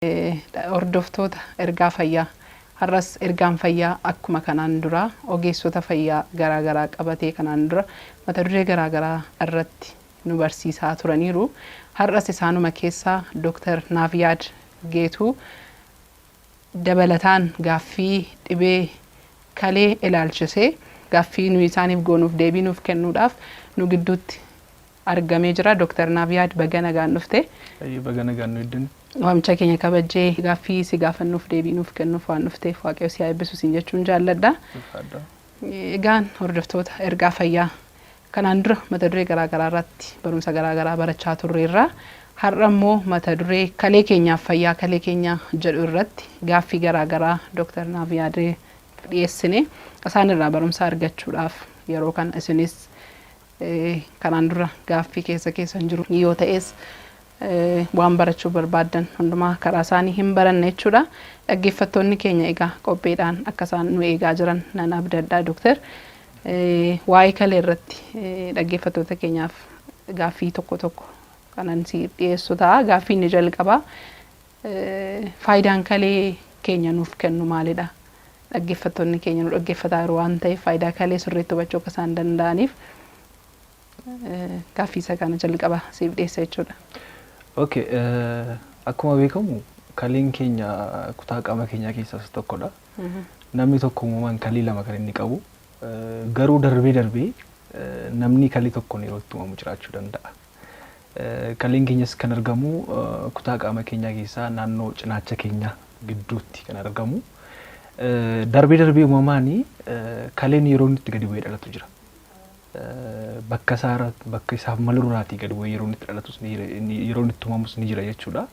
Hordoftoota Ergaa Fayyaa, har'as Ergaan Fayyaa akkuma kanaan duraa ogeessota fayyaa garaa garaa qabatee kanaan dura mata duree garaa garaa irratti nu barsiisaa turaniiru. Har'as isaanuma keessaa Dooktar Naafyaad Geetuu dabalataan gaaffii dhibee kalee ilaalchisee gaaffii nuyi isaaniif goonuuf deebii nuuf kennuudhaaf nu gidduutti argamee jira. Dooktar Naaviyaad, baga nagaan dhufte. Baay'ee baga nagaan nu eddani. Waamicha keenya kabajjee gaaffii si gaafannuuf deebii nuuf kennuuf waan dhufteef Waaqayyo si haa eebbisu siin jechuun jaalladha. Ulfaadha. Egaan hordoftoota Ergaa Fayyaa, kanaan dura mata duree garaa garaa irratti barumsa garaa garaa barachaa turreerra. Har'a immoo mata duree kalee keenyaaf fayyaa kalee keenyaa jedhu irratti gaaffii garaa garaa Dooktar Naaviyaadee dhiyeessine isaan irraa barumsa argachuudhaaf yeroo kana isinis kanaan dura gaaffii keessa keessan jiru yoo ta'es waan barachuu barbaaddan hundumaa karaa isaanii hin baranne jechuudha. Dhaggeeffattoonni keenya egaa qopheedhaan akka isaan nu eegaa jiran nan abdadha, Dooktar. Waa'ee kalee irratti dhaggeeffattoota keenyaaf gaaffii tokko tokko kanan si dhiyeessu ta'a. Gaaffii inni jalqabaa, faayidaan kalee keenya nuuf kennu maalidha? Dhaggeeffattoonni keenya nu dhaggeeffataa jiru waan ta'eef, faayidaa kalee sirriitti hubachuu akka isaan danda'aniif gaaffii isa kana jalqaba siif dhiyeessa jechuudha. Okay, akkuma beekamu kaleen keenya kutaa qaama keenyaa keessaa isa tokkodha. Namni tokko uumamaan kalee lama kan inni qabu. Garuu darbee darbee namni kalee tokkoon yeroo itti uumamu jiraachuu danda'a. Kaleen keenyas kan argamu kutaa qaama keenyaa keessaa naannoo cinaacha keenyaa gidduutti kan argamu. Darbee darbee uumamaan kaleen yeroo inni itti gadi bu'ee dhalatu jira. Bakka isaa bakka isaaf malurraatii gadi bu'ee yeroo inni itti dhalatus ni jira, yeroo inni itti uumamus ni jira jechuudha.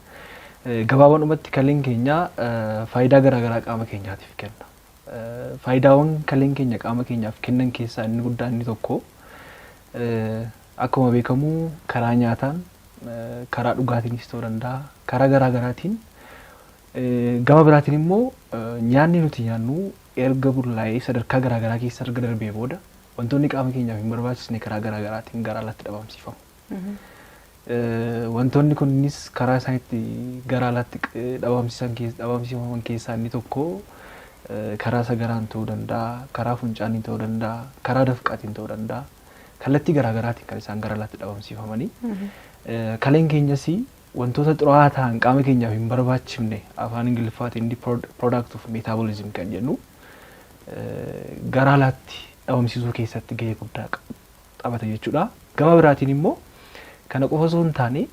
Gabaabadhumatti kaleen keenya faayidaa garaa garaa qaama keenyaatiif kenna. Faayidaawwan kaleen keenya qaama keenyaaf kennan keessaa inni guddaan inni tokko, akkuma beekamu karaa nyaataan, karaa dhugaatiinis ta'uu danda'a, karaa garaa garaatiin, gama biraatiin immoo nyaanni nuti nyaannu erga bullaa'ee sadarkaa garaa garaa keessa erga darbee booda wantoonni qaama keenyaaf hin barbaachisne karaa garaa garaatiin gara alaatti dhabamsiifamu. Wantoonni kunninis karaa isaan itti gara alaatti dhabamsiifaman keessaa inni tokko karaa sagaraan ta'uu danda'a, karaa funcaaniin ta'uu danda'a, karaa dafqaatiin ta'uu danda'a. Kallattii garaa garaatiin kan isaan gara alaatti dhabamsiifamanii. Kaleen keenyas wantoota xuraa'aa ta'an, qaama keenyaaf hin barbaachifne, afaan Ingiliffaatiin product of metabolism kan jennu, gara alaatti dhabamsiisuu keessatti gahee guddaa taphata jechuudha. Gama biraatiin immoo kana qofa osoo hin taane,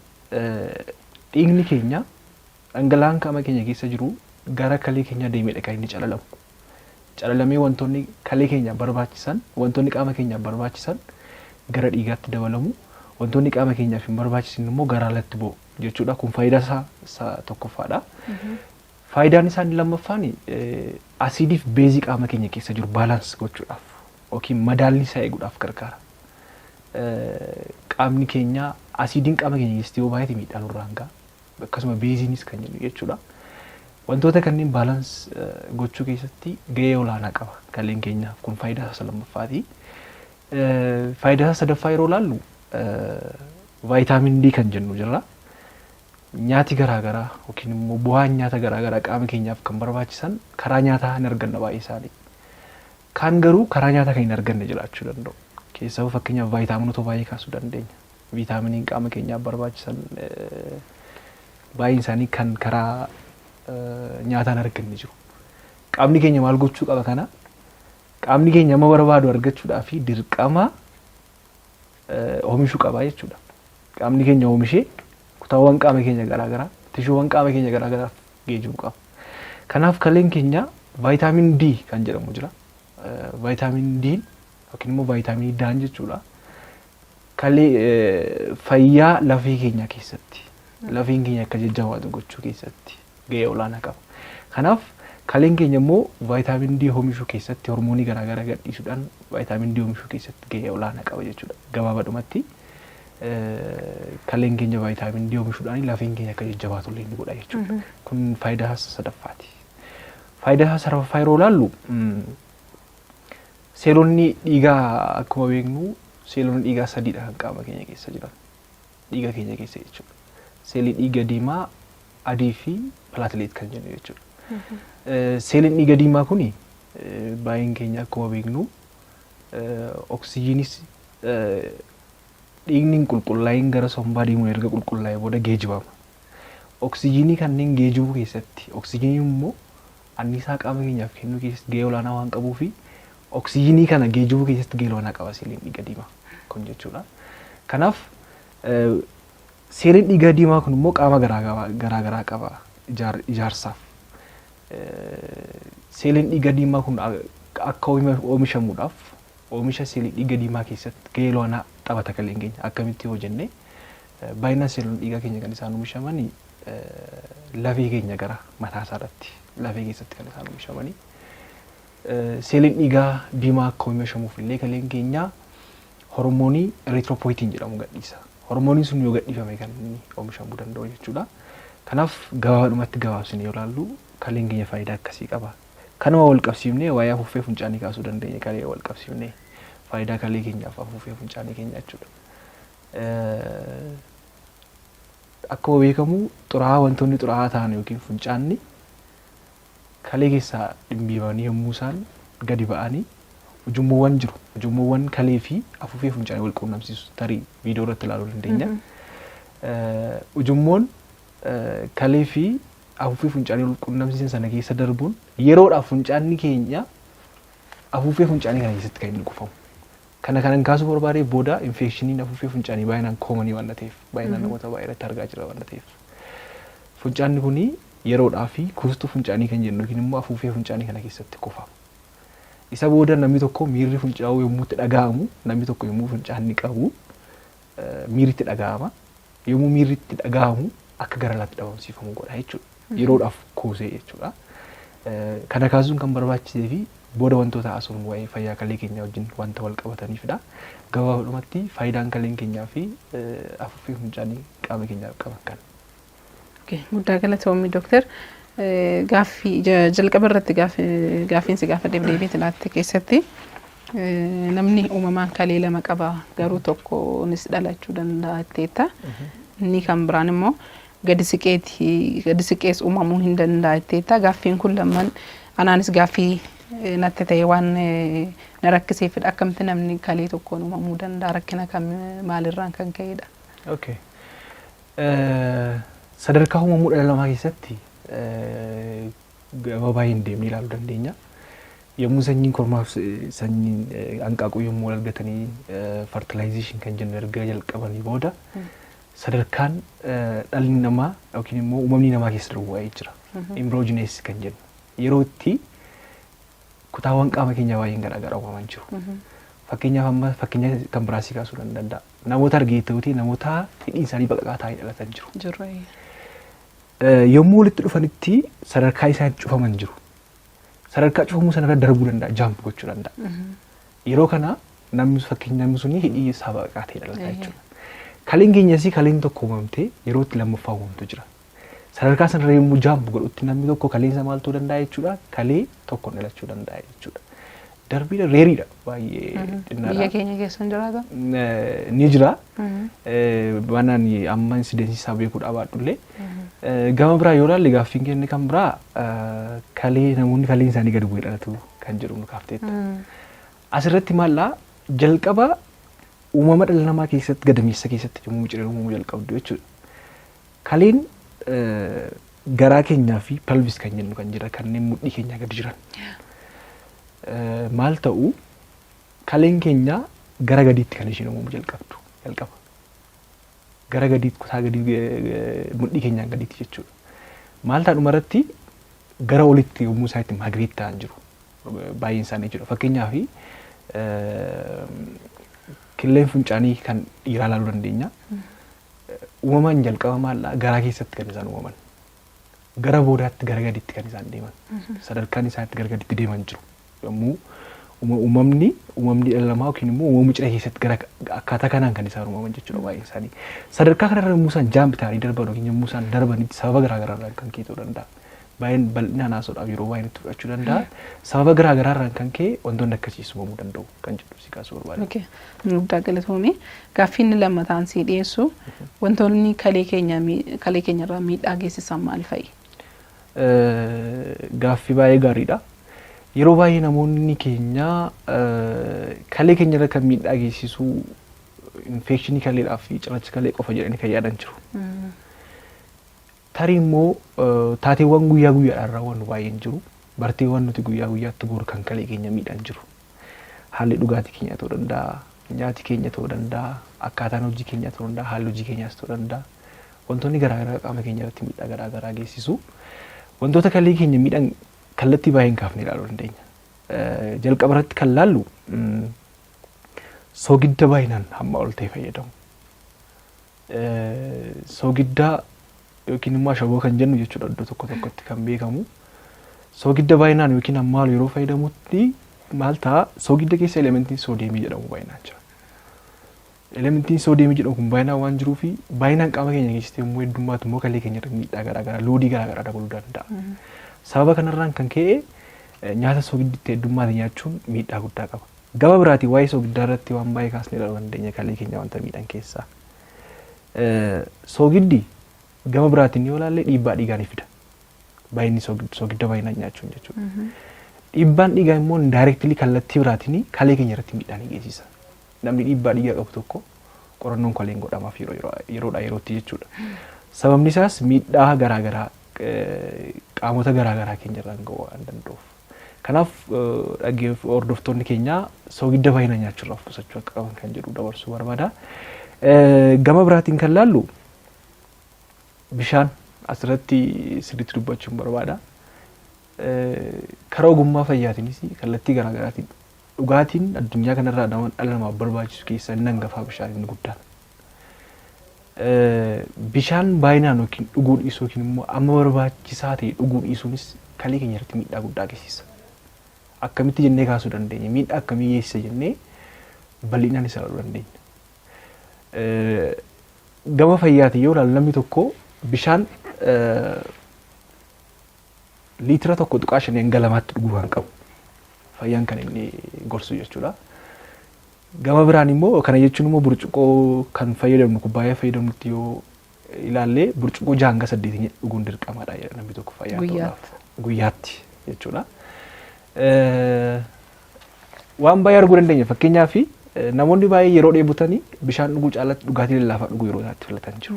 dhiigni keenya, dhangala'aan qaama keenya keessa jiru gara kalee keenyaa deemeedha kan inni calalamu. Calalamee wantoonni kalee keenyaaf barbaachisan, wantoonni qaama keenyaaf barbaachisan gara dhiigaatti dabalamu, wantoonni qaama keenyaaf hin barbaachisne immoo gara alatti ba'u jechuudha. Kun faayidaa isaa isa tokkoffaadha. Faayidaan isaa inni lammaffaan asiidiif beezii qaama keenya keessa jiru balance gochuudhaaf yookiin madaalli isaa eeguudhaaf gargaara. Qaamni keenya, asiidiin qaama keenya keessatti yoo baay'ate miidhaa nurraan ga'a. Akkasuma beeziinis kan jennu jechuudha. Wantoota kanneen balance gochuu keessatti gahee olaanaa qaba kaleen keenya. Kun faayidaa isaa lammaffaati. Faayidaa isaa sadaffaa yeroo ilaallu, vaayitaamin D kan jennu jira. Nyaati garaa garaa yookiin immoo bu'aan nyaata garaa garaa qaama keenyaaf kan barbaachisan karaa nyaataa hin arganna baay'ee isaanii. Kaan garuu karaa nyaataa kan hin arganne jiraachuu danda'u. Keessaa fakkeenyaaf vaayitaaminoota baay'ee kaasuu dandeenya. Viitaaminiin qaama keenyaaf barbaachisan baay'een isaanii kan karaa nyaataan arganne jiru. Qaamni keenya maal gochuu qaba kana? Qaamni keenya amma barbaadu argachuudhaaf dirqama oomishuu qaba jechuudha. Qaamni keenya oomishee kutaawwan qaama keenya garaa garaa, tishuuwwan qaama keenya garaa garaaf geejjibuu qaba. Kanaaf kaleen keenya vaayitaamin D kan jedhamu jira. Vaayitaamin D yookiin immoo vaayitaaminii D'n jechuudha. Kalee fayyaa lafee keenyaa keessatti, lafeen keenya akka jajjabaatu gochuu keessatti gahee olaanaa qaba. Kanaaf kaleen keenya immoo vaayitaamin D oomishuu keessatti, hormoonii garaa garaa gadhiisuudhaan vaayitaamin D oomishuu keessatti gahee olaanaa qaba jechuudha. Gabaabadhumatti kaleen keenya vaayitaamin D oomishuudhaan lafeen keenya akka jajjabaatu illee ni godha jechuudha. Kun faayidaa isaa sadaffaati. Faayidaa isaa arfaffaa yeroo ilaallu, seelonni dhiigaa, akkuma beeknu seelonni dhiigaa sadiidha kan qaama keenya keessa jiran. Dhiiga keenya keessa jechuudha. Seelii dhiiga diimaa, adii fi platelet kan jennu jechuudha. Seeliin dhiiga diimaa kuni baay'een keenya akkuma beeknu oksijiinis dhiigni hin qulqullaa'in gara sombaa deemuun erga qulqullaa'ee booda geejibama. Oksijiinii kanneen geejibuu keessatti, oksijiiniin immoo anniisaa qaama keenyaaf kennuu keessatti gahee olaanaa waan qabuu fi oksijiinii kana geejibuu keessatti gahee olaanaa qaba seeliin dhiiga diimaa kun jechuudha. Kanaaf seeliin dhiiga diimaa kun immoo qaama garaa garaa qaba ijaarsaaf. Seeliin dhiiga diimaa kun akka oomishamuudhaaf oomisha seelii dhiiga diimaa keessatti gahee olaanaa taphata kaleen keenya. Akkamitti yoo jenne, baay'inaan seelonni dhiigaa keenya kan isaan oomishaman lafee keenya gara mataa isaa irratti, lafee keessatti kan isaan oomishamanii. Seeliin dhiigaa diimaa akka oomishamuuf illee kaleen keenya hormoonii erythropoietin jedhamu gadhiisa. Hormooniin sun yoo gadhiifame kan inni oomishamuu danda'u jechuudha. Kanaaf gabaabadhumatti gabaabsinee yoo ilaallu, kaleen keenya faayidaa akkasii qaba. Kanuma wal qabsiifnee waa'ee afuuffee funcaanii kaasuu dandeenya, kalee wal qabsiifnee faayidaa kalee keenyaaf afuuffee funcaanii keenya jechuudha. Akkuma beekamu xuraa'aa, wantoonni xuraa'aa ta'an yookiin funcaanni kalee keessaa dhimbiibamanii yommuu isaan gadi ba'anii ujummoowwan jiru. Ujummoowwan kalee fi afuuffee funcaanii wal quunnamsiisu, tarii viidiyoo irratti ilaaluu dandeenya. Ujummoon kalee fi afuuffee funcaanii wal quunnamsiisan sana keessa darbuun yeroodhaaf funcaanni keenya afuuffee funcaanii kana keessatti kan inni kufamu. Kana kanan kaasuu barbaade booda infectioniin afuuffee funcaanii baay'inaan commonii waan ta'eef, baay'inaan namoota baay'ee irratti argaa jira waan ta'eef. Funcaanni kuni yeroodhaa fi kuustuu funcaanii kan jennu yookiin immoo afuuffee funcaanii kana keessatti kufa. Isa booda namni tokko miirri fincaa'uu yommuu itti dhaga'amu, namni tokko yommuu fincaanni qabu miirri itti dhaga'ama. Yommuu miirri itti dhaga'amu akka gara alaatti dhabamsiifamu godha jechuudha. Yeroodhaaf kuusee jechuudha. Kana kaasuun kan barbaachisee fi booda wantoota haasofnu waa'ee fayyaa kalee keenyaa wajjin wanta wal qabataniifidha. Gabaabadhumatti faayidaan kaleen keenyaa fi afuuffee fincaanii qaama keenyaaf qaban kana. Guddaa galatoomii, dooktar. Gaaffii jalqaba irratti gaaffiin si gaafa deebiitti laatte keessatti namni uumamaan kalee lama qaba, garuu tokkonis dhalachuu danda'a jetteetta. Inni kan biraan immoo gadi siqeeti, gadi siqees uumamuu hin danda'a jetteetta. Gaaffiin kun lamaan anaanis gaaffii natti ta'e waan na rakkiseefidha. Akkamitti namni kalee tokkoon uumamuu danda'a? Rakkina kam maalirraan kan ka'edha? Okay. Sadarkaa uumamuu dhala namaa keessatti gama baay'een deemnee ilaaluu dandeenya. Yommuu sanyiin kormaaf sanyiin hanqaaquu yommuu wal argatanii fertilization kan jennu erga jalqabanii booda sadarkaan dhalli namaa yookiin immoo uumamni namaa keessa darbu waa'ee jira. Embryogenesis kan jennu. Yeroo itti kutaawwan qaama keenyaa baay'een garaagaraa uumaman jiru. Fakkeenyaaf amma fakkeenya kan biraa si kaasuu nan danda'a. Namoota argee ta'uutii namoota hidhiin isaanii baqaqaa ta'anii dhalatan jiru. Jiru. Yommuu walitti dhufanitti sadarkaa isaan cufaman jiru. Sadarkaa cufamuu sanarra darbuu danda'a, jump gochuu danda'a. Yeroo kana namni, fakkeenya, namni suni hidhii isaa baqaqaa ta'e dhalata jechuudha. Kaleen keenyas kaleen tokko uumamtee yeroo itti lammaffaa uumamtu jira. Sadarkaa sanarra yommuu jump godhutti namni tokko kaleen isaa maal ta'uu danda'a jechuudha? Kalee tokkoon dhalachuu danda'a jechuudha. Darbiidha, rareiidha, baay'ee xinnaadha. Biyya keenya keessa hin jiraata? Ni jira. Waan amma incidenceii isaa beekuu dhabaadhullee. Gama biraa yoo ilaalle, gaaffiin kenne kan biraa kalee namoonni kaleen isaanii gadi bu'ee dhalatu kan jedhu nu kaafteetta. Asirratti maallaa jalqaba uumama dhala namaa keessatti, gadameessa keessatti yommuu micireen uumamuu jalqabdu jechuudha. Kaleen garaa keenyaa fi pelvis kan jennu kan jira, kanneen mudhii keenyaa gadi jiran. Maal ta'u, kaleen keenya gara gadiitti kan isheen uumamuu jalqabdu jalqaba. Gara gadiitti, kutaa gadii mudhii keenyaa gadiitti jechuudha. Maal ta'a, dhumarratti gara olitti yommuu isaan itti migrate ta'an jiru baay'een isaanii jechuudha. Fakkeenyaaf killeen fincaanii kan dhiiraa ilaaluu dandeenya. Uumamaan jalqaba maallaa garaa keessatti kan isaan uumaman. Gara boodaatti gara gadiitti kan isaan deeman. Sadarkaan isaan itti gara gadiitti deeman jiru. Yommuu uumamni dhala namaa yookiin immoo uumamni cidha keessatti gara akkaataa kanaan kan isaan uumaman jechuudha baay'een isaanii. Sadarkaa kanarra yommuu isaan jump ta'anii darban yookiin yommuu isaan darbanitti sababa garaa garaarraan kan ka'e ta'uu danda'a. Baay'een bal'inaan haasa'uudhaaf yeroo baay'ee nutti fudhachuu danda'a. Sababa garaa garaarraan kan ka'e wantoonni akkasiis uumamuu danda'u kan jedhu si kaasuu barbaade. Okay. Guddaa galatoomii. Gaaffii inni lammataan sii dhiyeessu, wantoonni kalee keenya kalee keenyarraa miidhaa geessisan maal fa'i? Gaaffii baay'ee gaariidha. Yeroo baay'ee namoonni keenya kalee keenyarra kan miidhaa geessisu infekshinii kaleedhaa fi cirracha kalee qofa jedhanii kan yaadan jiru. Tarii immoo taateewwan guyyaa guyyaadhaan raawwannu baay'een jiru. Barteewwan nuti guyyaa guyyaatti goonu kan kalee keenya miidhan jiru. Haalli dhugaatii keenyaa ta'uu danda'a, nyaati keenya ta'uu danda'a, akkaataan hojii keenyaa ta'uu danda'a, haalli hojii keenyaas ta'uu danda'a. Wantoonni garaa garaa qaama keenya irratti miidhaa garaa garaa geessisu. Wantoota kalee keenya miidhan kallattii baay'een kaafnee ilaaluu dandeenya. Jalqaba irratti kan laallu soogidda baay'inaan hamma ol ta'e fayyadamu. Soogidda yookiin immoo ashaboo kan jennu jechuudha iddoo tokko tokkotti kan beekamu. Soogidda baay'inaan yookiin hamma ol yeroo fayyadamutti maal ta'a? Soogidda keessa elementiin soodiyeemii jedhamu baay'inaan jira. Elementiin soodiyeemii jedhamu kun baay'inaan waan jiruuf, baay'inaan qaama keenya keessatti immoo heddummaatu immoo kalee keenya irratti miidhaa garaa garaa, loodii garaa garaa dabaluu danda'a. Sababa kanarraan kan ka'e nyaata soogiddi itti heddummaate nyaachuun miidhaa guddaa qaba. Gama biraatiin waa'ee soogiddaa irratti waan baay'ee kaasnee ilaaluu dandeenya kalee keenya wanta miidhan keessaa. Soogiddi gama biraatiin yoo ilaalle dhiibbaa dhiigaa ni fida. Baay'inni soogidda baay'inaan nyaachuun jechuudha. Dhiibbaan dhiigaa immoo daayireektilii kallattii biraatiin kalee keenya irratti miidhaa ni geessisa. Namni dhiibbaa dhiigaa qabu tokko qorannoon kaleen godhamaaf yeroodhaa yerootti jechuudha. Sababni isaas miidhaa garaa garaa qaamota garaa garaa keenya irraan ga'uu waan danda'uuf. Kanaaf hordoftoonni keenya soogidda baay'inaan nyaachuurraa of qusachuu akka qaban kan jedhu dabarsuu barbaada. Gama biraatiin kan laallu bishaan asirratti sirriitti dubbachuun barbaada. Karaa ogummaa fayyaatiinis kallattii garaa garaatiin dhugaatiin addunyaa kanarraa dhala namaaf barbaachisu keessaa inni hangafaa bishaan inni guddaan. Bishaan baay'inaan yookiin dhuguu dhiisuu yookiin immoo amma barbaachisaa ta'e dhuguu dhiisuunis kalee keenya irratti miidhaa guddaa geessisa. Akkamitti jennee kaasuu dandeenya? Miidhaa akkamii geessisa jennee bal'inaan isa ilaaluu dandeenya. Gama fayyaatiin yoo ilaallu namni tokko bishaan liitira 1.5 hanga 2tti dhuguu kan qabu. Fayyaan kan inni gorsu jechuudha. Gama biraan immoo kana jechuun immoo burcuqqoo kan fayyadamnu, kubbaayyaa fayyadamnutti yoo ilaalle, burcuqqoo 6 hanga 8 dhuguun dirqamaadha jedha namni tokko fayyaa ta'uudhaaf. Guyyaatti jechuudha. Waan baay'ee arguu dandeenya. Fakkeenyaaf, namoonni baay'ee yeroo dheebotanii bishaan dhuguu caalatti dhugaatii lallaafaa dhuguu yeroo isaatti filatan jiru.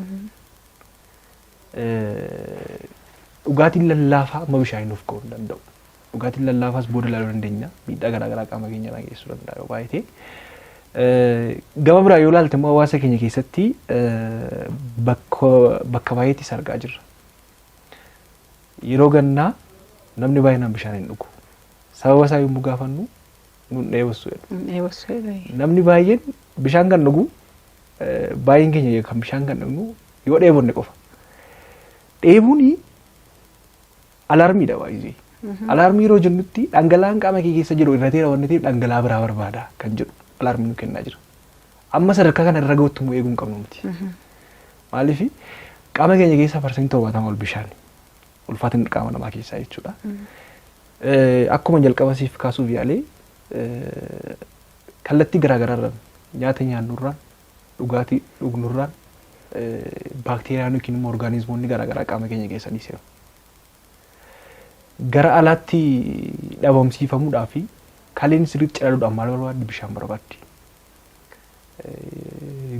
Dhugaatiin lallaafaa amma bishaan nuuf ga'uu hin danda'u. Dhugaatiin lallaafaas booda ilaaluu dandeenya. Miidhaa garaa garaa qaama keenya irraan geessisuu danda'a yoo baay'ate. Gama biraa yoo ilaalte immoo hawaasa keenya keessatti bakka baay'eettis argaa jirra. Yeroo gannaa namni baay'inaan bishaan hin dhugu. Sababa isaa yommuu gaafannu nun dheebossu jedhu. Dheebossu jedhu. Namni baay'een bishaan kan dhugu, baay'een keenya kan bishaan kan dhugnu yoo dheebonne qofa. Dheebuun alaarmiidha baay'ee. Alaarmii yeroo jennutti dhangala'aan qaama kee keessa jiru irrateera waan ta'eef dhangala'aa biraa barbaada kan jedhu alaarmii nu kennaa jira. Amma sadarkaa kana irra gahutti immoo eeguu hin qabnu miti. Maaliif? Qaama keenya keessaa 70% ol bishaan, ulfaatina qaama namaa keessaa jechuudha. Akkuma jalqaba siif kaasuuf yaalee, kallattii garaagaraarraan nyaata nyaannurraan, dhugaatii dhugnurraan baakteeriyaan yookiin immoo orgaanizimoonni garaagaraa qaama keenya keessa ni seenu. Gara alaatti dhabamsiifamuudhaa fi kaleen sirriitti calaluudhaan maal barbaaddi? Bishaan barbaaddi.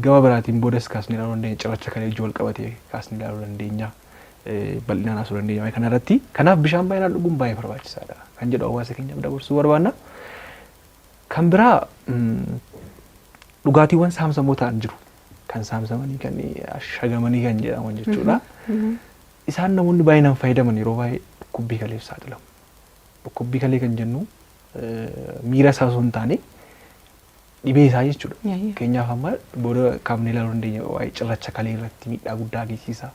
Gama biraatiin boodas kaasnee ilaaluu dandeenya. Cirracha kalee wajjin wal qabatee kaasnee ilaaluu dandeenya. Bal'inaan haasa'uu dandeenya kana irratti. Kanaaf bishaan baay'inaan dhuguun baay'ee barbaachisaadha kan jedhu hawaasa keenyaaf dabarsuu barbaanna. Kan biraa dhugaatiiwwan saamsamoo ta'an jiru. Kan saamsamanii, kan ashagamanii kan jedhaman jechuudha. Isaan namoonni baay'inaan fayyadaman yeroo baay'ee dhukkubbii kaleef saaxilamu. Dhukkubbii kalee kan jennu miira isaa osoo hin taane dhibee isaa jechuudha. Fakkeenyaaf, amma booda kaafnee ilaaluu dandeenya, waa'ee cirracha kalee irratti miidhaa guddaa geessisa.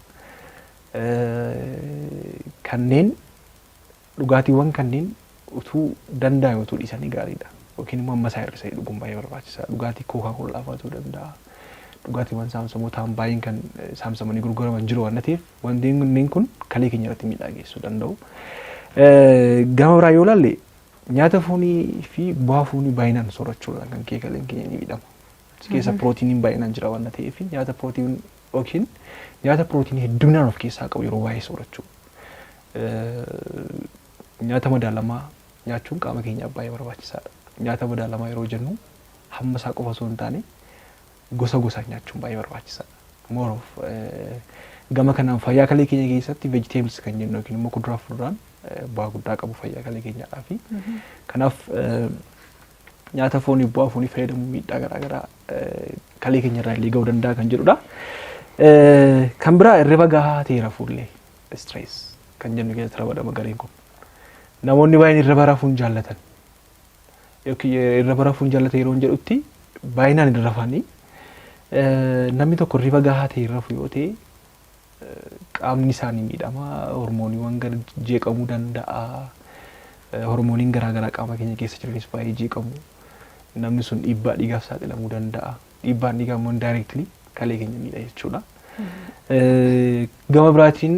Kanneen dhugaatiiwwan kanneen utuu danda'ame utuu dhiisanii gaariidha. Yookiin immoo amma isaa hir'isanii dhuguun baay'ee barbaachisaadha. Dhugaatii kookaa kollaa fa'aa ta'uu danda'a. Dhugaatiiwwan saamsamoo ta'an baay'een kan saamsamanii gurguraman jiru waan ta'eef, wanti kun kalee keenya irratti miidhaa geessisuu danda'u. Gama biraa yoo ilaalle, nyaata foonii fi bu'aa foonii baay'inaan soorachuudhaan kan ka'e kaleen keenya ni miidhama. Achi keessa pirootiiniin baay'inaan jira waan ta'eef, nyaata pirootiin yookiin nyaata pirootiinii hedduminaan of keessaa qabu yeroo baay'ee soorachuu. Nyaata madaalamaa nyaachuun qaama keenyaaf baay'ee barbaachisaadha. Nyaata madaalamaa yeroo jennu, hamma isaa qofa osoo hin taane gosa gosaan nyaachuun baay'ee barbaachisaadha. More of gama kanaan fayyaa kalee keenya keessatti vegetables kan jennu yookiin immoo kuduraa fi fuduraan bu'aa guddaa qabu fayyaa kalee keenyaadhaa fi kanaaf nyaata foonii, bu'aa foonii fayyadamuun miidhaa garaagaraa kalee keenya irraa illee ga'uu danda'a kan jedhudha. Kan biraa hirriba gahaa ta'e rafuullee stress kan jennu keessatti ramadama gareen kun. Namoonni baay'een hirriba rafuun jaallatan. Yookiin hirriba rafuun jaallatan yeroo jedhutti, baay'inaan hin rafanii. Namni tokko hirriba gahaa ta'e rafu yoo ta'e, qaamni isaanii miidhama, hormooniiwwan gara jeeqamuu danda'a. Hormooniin garaagaraa qaama keenya keessa jiranis baay'ee jeeqamu. Namni sun dhiibbaa dhiigaaf saaxilamuu danda'a. Dhiibbaan dhiigaa immoo indirectly kalee keenya miidha jechuudha. Gama biraatiin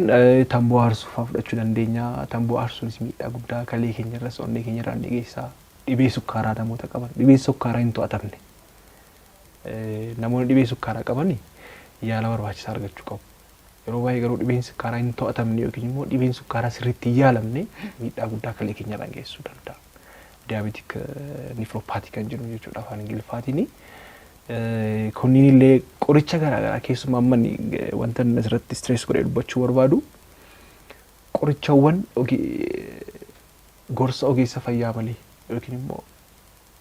tamboo aarsuu fa'aa fudhachuu dandeenya. Tamboo aarsuunis miidhaa guddaa kalee keenya irras, onnee keenya irraan ni geessisa. Dhibee sukkaaraa namoota qaban, dhibee sukkaaraa hin to'atamne. Namoonni dhibee sukkaaraa qaban yaala barbaachisaa argachuu qabu. Yeroo baay'ee garuu dhibeen sukkaaraa hin to'atamne yookiin immoo dhibeen sukkaaraa sirriitti hin yaalamne miidhaa guddaa kalee keenya irraan geessisuu danda'a. Diabetic nephropathy kan jedhu jechuudha afaan Ingiliffaatiin. Kunniin illee qoricha garaagaraa, keessumaa amma wanta inni asirratti stress godhee dubbachuu barbaadu, qorichawwan gorsa ogeessa fayyaa malee yookiin immoo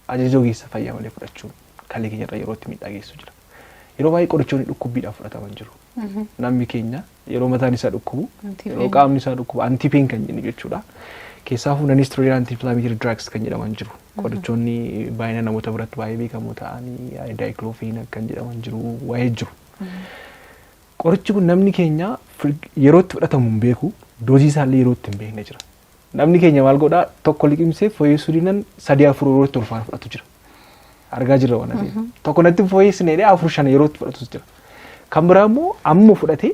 ajaja ogeessa fayyaa malee fudhachuun kalee keenya irra yeroo itti miidhaa geessu jira. Yeroo baay'ee qorichoonni dhukkubbiidhaaf fudhataman jiru. Namni keenya yeroo mataan isaa dhukkubu, yeroo qaamni isaa dhukkubu, anti-pain kan jennu jechuudha. Keessaafuu non-steroidal anti-inflammatory drugs kan jedhaman jiru. Qorichoonni baay'ina namoota biratti baay'ee beekamoo ta'anii diclofenac kan jedhaman jiru, waa'ee jiru. Qorichi kun namni keenya yeroo itti fudhatamu hin beeku, doozii isaallee yeroo itti hin beekne jira. Namni keenya maal godhaa? Tokko liqimsee fooyyessuu diinan, sadii afur yeroo itti ulfaana fudhatu jira. Argaa jirra waan ta'eef. Tokko natti fooyyessine jedhee afur shan yeroo itti fudhatus jira. Kan biraa immoo amma fudhatee,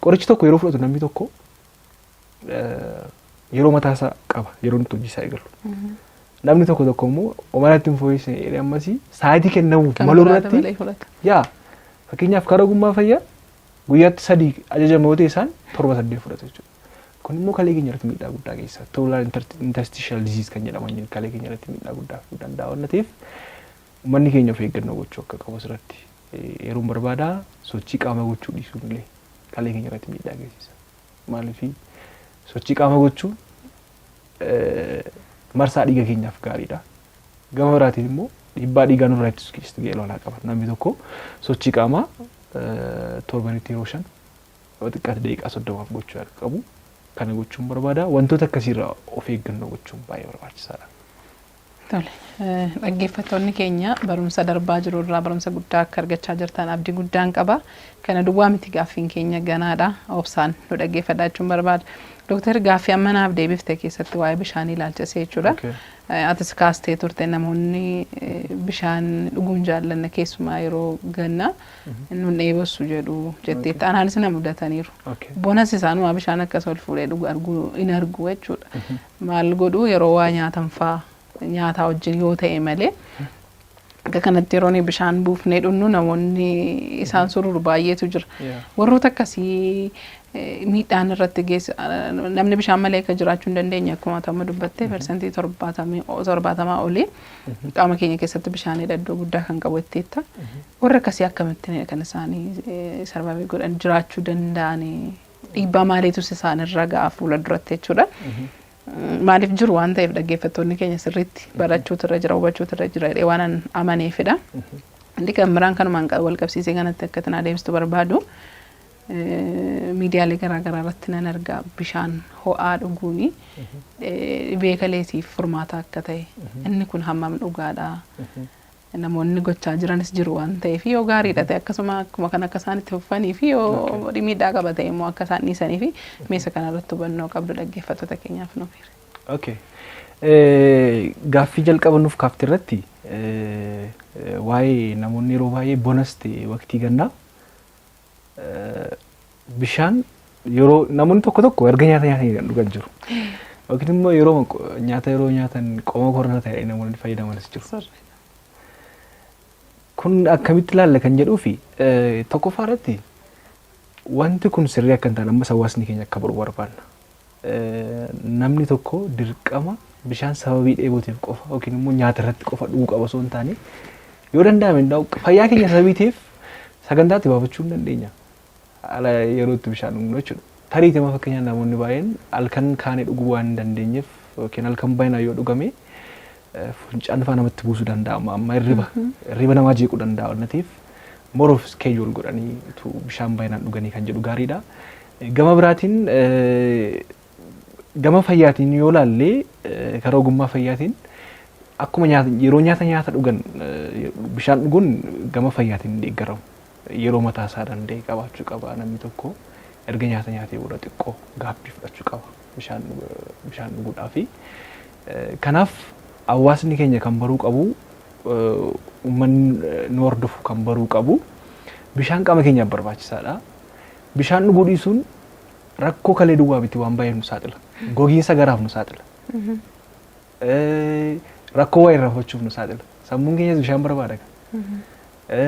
qorichi tokko yeroo fudhatu namni tokko yeroo mataasaa qaba, yeroo inni hojii isaa eegalu. Namni tokko tokko immoo homaa natti hin fooyyessine jedhee ammasii sa'aatii kennamuuf malu irratti, yaa fakkeenyaaf karaa ogummaa fayyaa guyyaatti sadii ajajama yoo ta'e, isaan torba saddeet fudhatu jechuudha. Kun immoo kalee keenya irratti miidhaa guddaa geessisa. Tubular interstitial disease kan jedhaman kalee keenya irratti miidhaa guddaa fiduu danda'a waan ta'eef, uummanni keenya of eeggannoo gochuu akka qabu asirratti yeroon barbaada. Sochii qaama gochuu dhiisuun illee kalee keenya irratti miidhaa geessisa. Maaliif? Sochii qaama gochuun marsaa dhiiga keenyaaf gaariidha. Gama biraatiin immoo dhiibbaa dhiigaa nurraa ittisuu keessatti gahee olaanaa qaba. Namni tokko sochii qaamaa torbanitti yeroo 5, yoo xiqqaate daqiiqaa 30f gochuu akka qabu kana gochuun barbaada. Wantoota akkasiirraa of eeggannoo gochuun baay'ee barbaachisaadha. Tole, dhaggeeffattoonni keenya barumsa darbaa jiru irraa barumsa guddaa akka argachaa jirtan abdii guddaan qaba. Kana duwwaa miti, gaaffiin keenya ganaadha. Obsaan nu dhaggeeffadhaa jechuun barbaada. Dooktar, gaaffii amma naaf deebifte keessatti waa'ee bishaanii ilaalchisee jechuudha. Atis kaastee turte, namoonni bishaan dhuguun jaallanna, keessumaa yeroo gannaa nun dheebossu jedhu jetteetti. Anaanis na mudataniiru. Bonas isaanuma bishaan akkas ol fuudhee dhugu arguu hin argu jechuudha. Maal godhu? Yeroo waa nyaatan faa, nyaataa wajjin yoo ta'e malee, akka kanatti yeroo nuyi bishaan buufnee dhugnu namoonni isaan sururu baay'eetu jira. Warroota akkasii miidhaan irratti geessa, namni bishaan malee akka jiraachuu hin dandeenye akkuma amma dubbatte, 70% olii qaama keenya keessatti bishaan iddoo guddaa kan qabu jetteetta. Warra akkasii akkamittiin kan isaanii survive godhan, jiraachuu danda'anii, dhiibbaa maaliitus isaan irra ga'a fuula duratti jechuudha? Maaliif jiru waan ta'eef, dhaggeeffattoonni keenya sirriitti barachuutu irra jira, hubachuutu irra jira jedhee waan an amaneefidha. Inni kan biraan kanumaan wal qabsiisee kanatti akka itti adeemsitu barbaadu, miidiyaalee garaagaraa irratti nan argaa, bishaan ho'aa dhuguuni dhibee kaleetiif furmaata akka ta'e. Inni kun hammam dhugaadha? Namoonni gochaa jiranis jiru waan ta'eef, yoo gaariidha ta'e akkasuma akkuma kan akka isaan itti fufanii fi yoo miidhaa qaba ta'e immoo akka isaan dhiisanii fi meeshaa kanarratti hubannoo qabdu dhaggeeffattoota keenyaaf nuuf hiri. Okay. Gaaffii jalqaba nuuf kaafte irratti Waa'ee namoonni yeroo baay'ee bonas ta'e waqtii gannaa bishaan yeroo namoonni tokko tokko erga nyaata nyaatanii kan dhugan jiru. Yookiin immoo yeroo nyaata yeroo nyaatan qoma korna ta'e namoonni fayyadamanis jiru. Kun akkamitti ilaalla kan jedhuu fi tokkoffaa irratti wanti kun sirrii akka hin taane ammas hawaasni keenya akka baru barbaanna. Namni tokko dirqama bishaan sababii dheebotiif qofa yookiin immoo nyaata irratti qofa dhuguu qaba osoo hin taane, yoo danda'ame fayyaa keenya sababii ta'eef sagantaatti baafachuu hin dandeenya. Haala yeroo itti bishaan dhugnu jechuudha. Tariitima fakkeenyaaf namoonni baay'een halkan kaanee dhuguu waan hin dandeenyeef yookiin halkan baay'inaan yoo dhugame funcaan faa namatti buusuu danda'a. Amma hirriba namaa jeequu danda'a waan ta'eef more of schedule godhanii utuu bishaan baay'inaan dhuganii kan jedhu gaariidha. Gama biraatiin, gama fayyaatiin yoo laallee, karaa ogummaa fayyaatiin akkuma nyaata yeroo nyaata dhugan bishaan dhuguun gama fayyaatiin hin deeggaramu. Yeroo mataa isaa danda'e qabaachuu qaba. Namni tokko erga nyaata nyaatee booda xiqqoo gaappii fudhachuu qaba bishaan dhuguudhaafi. Kanaaf hawaasni keenya kan baruu qabu, uummanni nu hordofu kan baruu qabu, bishaan qaama keenyaaf barbaachisaadha. Bishaan dhuguu dhiisuun rakkoo kalee duwwaa miti, waan baay'ee nu saaxila. Gogiinsa garaaf nu saaxila. Rakkoo waa irraanfachuuf nu saaxila. Sammuun keenyas bishaan barbaada.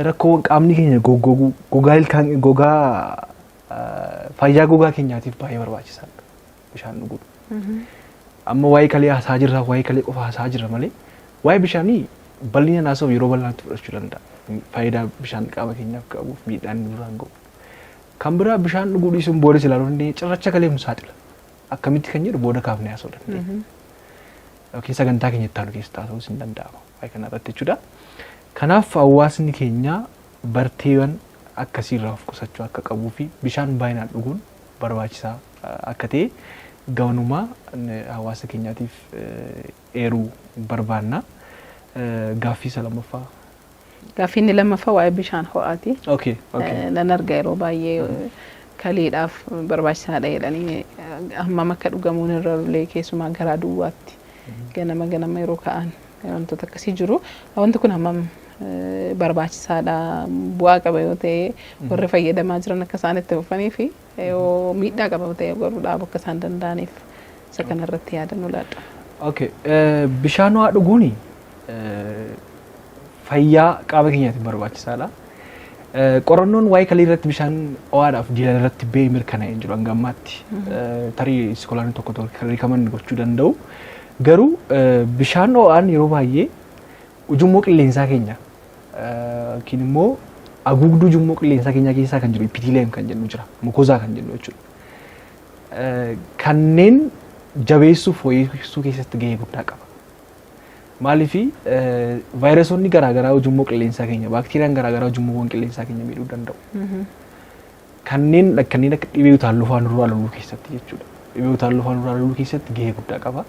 Rakkoo qaamni keenya goggoguu, gogaa ilkaan, gogaa, fayyaa gogaa keenyaatiif baay'ee barbaachisaadha bishaan dhuguun. Amma waa'ee kalee haasaa jirra, waa'ee kalee qofa haasaa jirra malee waa'ee bishaanii bal'inaan haasa'uuf yeroo bal'aatti fudhachuu danda'a. Faayidaa bishaan qaama keenyaaf qabuuf miidhaan inni nurraan ga'u. Kan biraa bishaan dhuguu dhiisuun boodas ilaaluu dandeenya, cirracha kaleef nu saaxila. Akkamitti kan jedhu booda kaafnee haasa'uu dandeenya. Yookiin sagantaa keenya itti aanu keessatti haasa'uus hin danda'ama. Waa'ee kana irratti jechuudha. Kanaaf hawaasni keenya barteewwan akkasiirraa of qusachuu akka qabuu fi bishaan baay'inaan dhuguun barbaachisaa akka ta'e gamanumaa hawaasa keenyaatiif eeruu barbaanna. Gaaffii isa lammaffaa. Gaaffii inni lammaffaa waa'ee bishaan ho'aati. Okay. Nan arga, yeroo baay'ee kaleedhaaf barbaachisaadha jedhanii hammam akka dhugamuun irra illee, keessumaa garaa duwwaatti ganama ganama yeroo ka'an wantoota akkasii jiru. Wanti kun hammam barbaachisaadha? Bu'aa qaba yoo ta'e warri fayyadamaa jiran akka isaan itti fufanii fi yoo miidhaa qaba yoo ta'e garuu dhaabu akka isaan danda'aniif isa kanarratti yaadannoo laadha. Okay. Bishaan ho'aa dhuguun fayyaa qaama keenyaatiif barbaachisaadha. Qorannoon waa'ee kalii irratti bishaan ho'aadhaaf diilan irratti ba'ee mirkanaa'ee hin jiru hanga ammaatti. Tarii scholaroonni tokko tokko kan recommend gochuu danda'u. Garuu bishaan ho'aan yeroo baay'ee ujummoo qilleensaa keenya yookiin immoo haguugduu ujummoo qilleensaa keenyaa keessaa kan jiru epithelium kan jennu jira. Mucosa kan jennu jechuudha. Kanneen jabeessuuf fooyyessuu keessatti gahee guddaa qaba. Maaliif? Vaayirasoonni garaagaraa ujummoo qilleensaa keenya, baakteeriyaan garaagaraa ujummoowwan qilleensaa keenya miidhuu danda'u. Kanneen akka dhibee utaalloo fa'aa nurraa loluu keessatti jechuudha. Dhibee utaalloo fa'aa nurraa loluu keessatti gahee guddaa qaba.